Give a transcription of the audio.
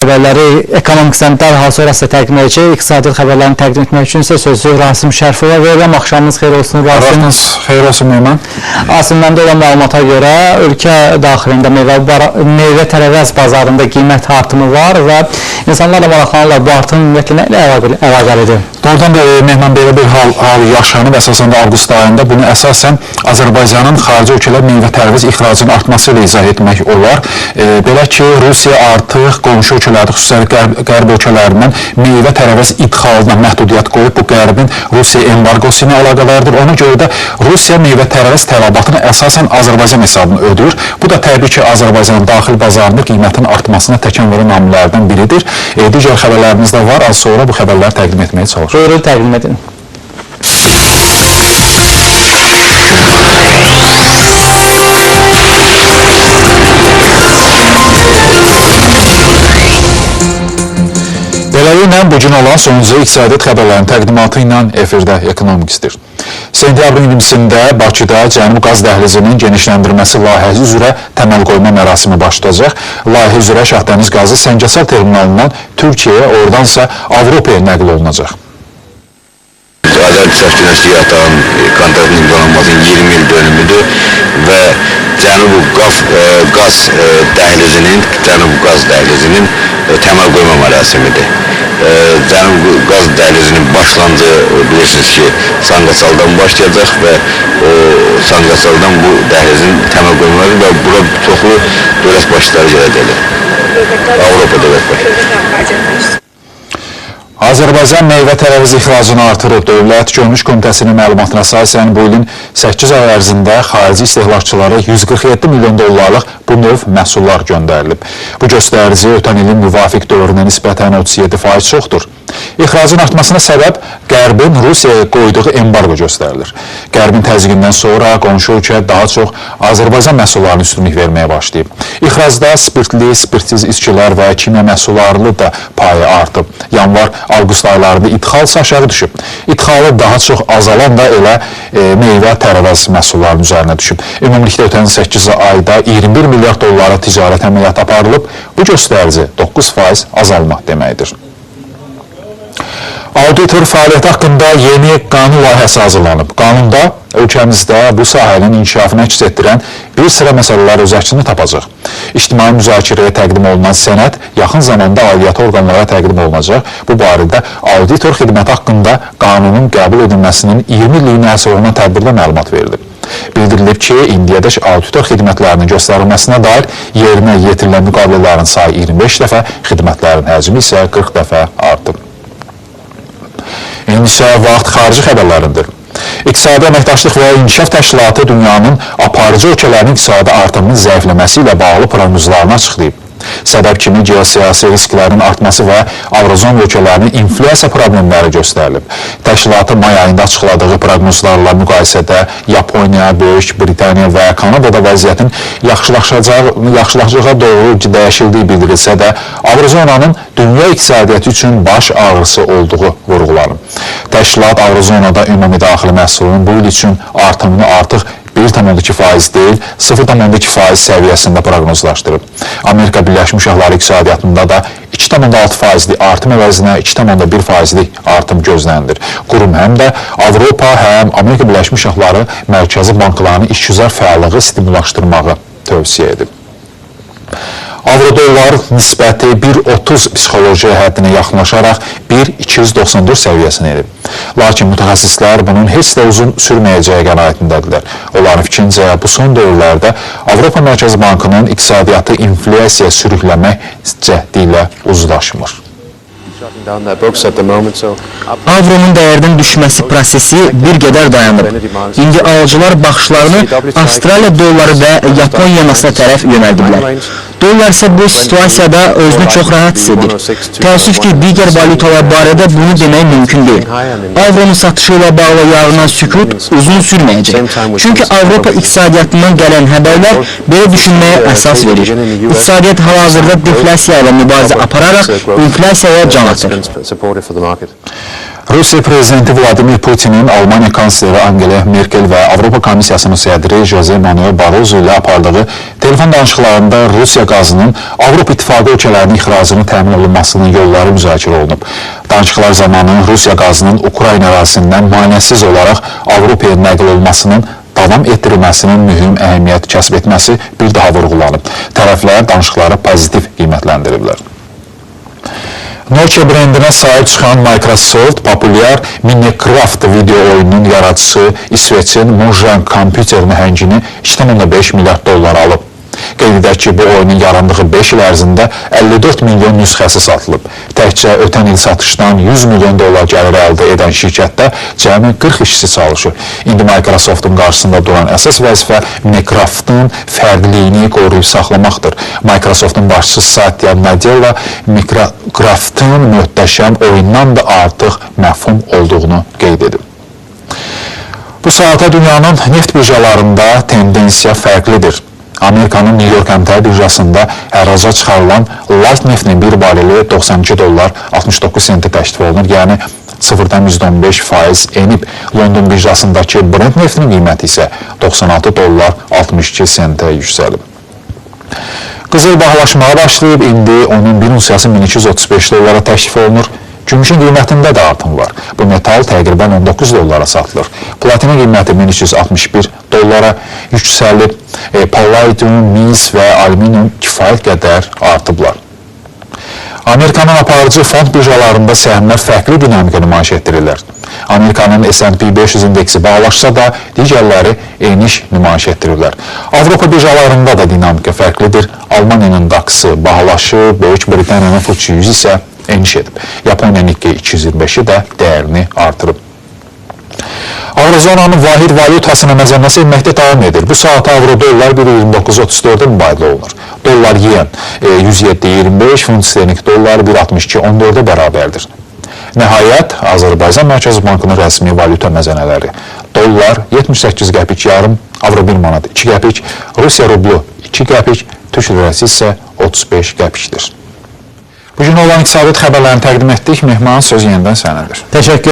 Xəbərləri Ekonomikdən dərhal sonra sizə təqdim edəcək. İqtisadi xəbərlərini təqdim etmək üçün isə sözü Rasim Şərifova verirəm. Axşamınız xeyir olsun Rasim. Vaxtınız xeyir olsun Mehman. Rasim, məndə olan məlumata görə ölkə daxilində meyvə tərəvəz bazarında qiymət artımı var və insanlar da maraqlanırlar, bu artım ümumiyyətlə nə ilə əlaqəlidir? Doğrudan da Mehman, belə bir hal yaşanıb, əsasən də avqust ayında. Bunu əsasən Azərbaycanın xarici ölkələr meyvə tərəvəz ixracının artması ilə izah etmək olar. Belə ki, Rusiya artıq qonşu ölkələrdə, xüsusilə qərb ölkələrindən meyvə tərəvəz idxalına məhdudiyyət qoyub. Bu qərbin Rusiya embargosu ilə əlaqədardır. Ona görə də Rusiya meyvə tərəvəz tələbatını əsasən Azərbaycan hesabına ödəyir. Bu da təbii ki, Azərbaycanın daxil bazarında qiymətin artmasına təkan verən amillərdən biridir. Digər xəbərlərimiz də var. Az sonra bu xəbərləri təqdim etməyə çalışırıq. Buyurun, təqdim edin. Beləliklə, bugün olan sonuncu iqtisadiyyat xəbərlərinin təqdimatı ilə efirdə Ekonomiksdir. Sentyabrın 20-sində Bakıda Cənub Qaz Dəhlizinin genişləndirilməsi layihəsi üzrə təməl qoyma mərasimi başlayacaq. Layihə üzrə Şahdəniz qazı Səngəsar terminalından Türkiyəyə, oradansa Avropaya nəql olunacaq. Azər Günəşli yatağın kontraktının imzalanmasının 20 il dönümüdür və Cənub Qaz Dəhlizinin, Cənub Qaz Dəhlizinin təməl qoyma mərasimidir. Cənub Qaz Dəhlizinin başlandığı, bilirsiniz ki, Sangəsaldan başlayacaq və Sangəsaldan bu dəhlizin təməl qoymaları və bura çoxlu dövlət başçıları gələcəklər. Avropa dövlət başçıları. Azərbaycan meyvə tərəvəz ixracını artırıb. Dövlət Gömrük Komitəsinin məlumatına əsasən bu ilin 8 ay ərzində xarici istehlakçılara 147 milyon dollarlıq bu növ məhsullar göndərilib. Bu göstərici ötən ilin müvafiq dövrünə nisbətən 37% çoxdur. İxracın artmasına səbəb Qərbin Rusiyaya qoyduğu embargo göstərilir. Qərbin təzyiqindən sonra qonşu ölkə daha çox Azərbaycan məhsullarına üstünlük verməyə başlayıb. İxracda spirtli, spirtsiz içkilər və kimya məhsullarının da payı artıb. Yanvar-avqust aylarında idxal isə aşağı düşüb. İdxalı daha çox azalan da elə meyvə tərəvəz məhsullarının üzərinə düşüb. Ümumilikdə ötən 8 ayda 21 milyard dollara ticarət əməliyyatı aparılıb. Bu göstərici 9% azalma deməkdir. Auditor fəaliyyəti haqqında yeni qanun layihəsi hazırlanıb. Qanunda ölkəmizdə bu sahənin inkişafını əks etdirən bir sıra məsələlər öz əksini tapacaq. İctimai müzakirəyə təqdim olunan sənəd yaxın zamanda aidiyyatı orqanlara təqdim olunacaq. Bu barədə auditor xidməti haqqında qanunun qəbul edilməsinin 20 illiyinə həsr olunan tədbirdə məlumat verilib. Bildirilib ki, indiyədək auditor xidmətlərinin göstərilməsinə dair yerinə yetirilən müqavilələrin sayı 25 dəfə, xidmətlərin həcmi isə 40 dəfə artıb. İndi isə vaxt xarici xəbərlərindir. İqtisadi Əməkdaşlıq və İnkişaf Təşkilatı dünyanın aparıcı ölkələrinin iqtisadi artımının zəifləməsi ilə bağlı proqnozlarını açıqlayıb. Səbəb kimi geosiyasi risklərin artması və Avrozon ölkələrinin inflyasiya problemləri göstərilib. Təşkilatın may ayında açıqladığı proqnozlarla müqayisədə Yaponiya, Böyük Britaniya və Kanadada vəziyyətin yaxşılaşacağı doğru dəyişildiyi bildirilsə də, Avrozonanın dünya iqtisadiyyatı üçün baş ağrısı olduğu vurğulanıb. Təşkilat Avrozonada ümumi daxili məhsulun bu il üçün artımını artıq 1,2% deyil, 0,2% səviyyəsində proqnozlaşdırıb. Amerika Birləşmiş Ştatları iqtisadiyyatında da 2,6%lik artım əvəzinə 2,1%lik artım gözlənilir. Qurum həm də Avropa, həm Amerika Birləşmiş Ştatları mərkəzi banklarının işgüzar fəallığı stimullaşdırmağı tövsiyə edib. Avro-dollar nisbəti 1,30 psixoloji həddinə yaxınlaşaraq 1,294 səviyyəsinə enib. Lakin mütəxəssislər bunun heç də uzun sürməyəcəyi qənaətindədirlər. Onların fikrincə bu son dövrlərdə Avropa Mərkəzi Bankının iqtisadiyyatı inflyasiyaya sürükləmək cəhdi ilə uzlaşmır. Avronun dəyərdən düşməsi prosesi bir qədər dayanıb. İndi alıcılar baxışlarını Avstraliya dolları və Yapon yenasına tərəf yönəldiblər. Dollar isə bu situasiyada özünü çox rahat hiss edir. Təəssüf ki, digər valyutalar barədə bunu demək mümkün deyil. Avronun satışı ilə bağlı yaranan sükut uzun sürməyəcək. Çünki Avropa iqtisadiyyatından gələn həbərlər belə düşünməyə əsas verir. İqtisadiyyat hal-hazırda deflyasiya ilə mübarizə apararaq inflyasiyaya can atır. Rusiya prezidenti Vladimir Putinin Almaniya kansleri Angela Merkel və Avropa Komissiyasının sədri Jose Manuel Barroso ilə apardığı telefon danışıqlarında Rusiya qazının Avropa İttifaqı ölkələrinin ixracının təmin olunmasının yolları müzakirə olunub. Danışıqlar zamanı Rusiya qazının Ukrayna ərazisindən maneəsiz olaraq Avropaya nəql olunmasının davam etdirilməsinin mühüm əhəmiyyət kəsb etməsi bir daha vurğulanıb. Tərəflər danışıqları pozitiv qiymətləndiriblər. Nokia brendinə sahib çıxan Microsoft populyar Minecraft video oyununun yaradıcısı İsveçin Mojang kompüter nəhəngini 2,5 milyard dollar alıb. Qeyd edək ki, bu oyunun yarandığı 5 il ərzində 54 milyon nüsxəsi satılıb. Təkcə ötən il satışdan 100 milyon dollar gəlir əldə edən şirkətdə cəmi 40 işçi çalışır. İndi Microsoftun qarşısında duran əsas vəzifə Minecraftın fərqliliyini qoruyub saxlamaqdır. Microsoftun başçısı Satya Nadella Minecraftın möhtəşəm oyundan da artıq məfhum olduğunu qeyd edib. Bu saata dünyanın neft birjalarında tendensiya fərqlidir. Amerikanın New York əmtəə birjasında hərraca çıxarılan light neftinin bir bareli 92 dollar 69 sentə təklif olunur. Yəni 0,15% enib. London birjasındakı Brent neftinin qiyməti isə 96 dollar 62 sentə yüksəlib. Qızıl bahalaşmağa başlayıb, indi onun bir unsiyası 1235 dollara təklif olunur. Gümüşün qiymətində də artım var. Bu metal təqribən 19 dollara satılır. Platinin qiyməti 1361 dollara yüksəlib. Palladium, mis və alüminium kifayət qədər artıblar. Amerikanın aparıcı fond birjalarında səhmlər fərqli dinamika nümayiş etdirirlər. Amerikanın S&P 500 indeksi bahalaşsa da digərləri eniş nümayiş etdirirlər. Avropa birjalarında da dinamika fərqlidir. Almaniyanın DAX-ı bahalaşır, Böyük Britaniyanın FTSE 100 isə eniş edib. Yaponiya Nikkei 225-i də dəyərini artırıb. Avrozonanın vahid valyutasına məzənnəsi enməkdə davam edir. Bu saata avro dollar 1.2934-də mübadilə olunur. Dollar yen 107.25, funt sterling dollar 1.62.14-ə bərabərdir. Nəhayət, Azərbaycan Mərkəzi Bankının rəsmi valyuta məzənələri. Dollar 78 qəpik yarım, avro 1 manat 2 qəpik, Rusiya rublu 2 qəpik, Türk lirəsi isə 35 qəpikdir. Bugün olan iqtisadiyyat xəbərlərini təqdim etdik. Mehman, söz yenidən sənədir. Təşəkkür.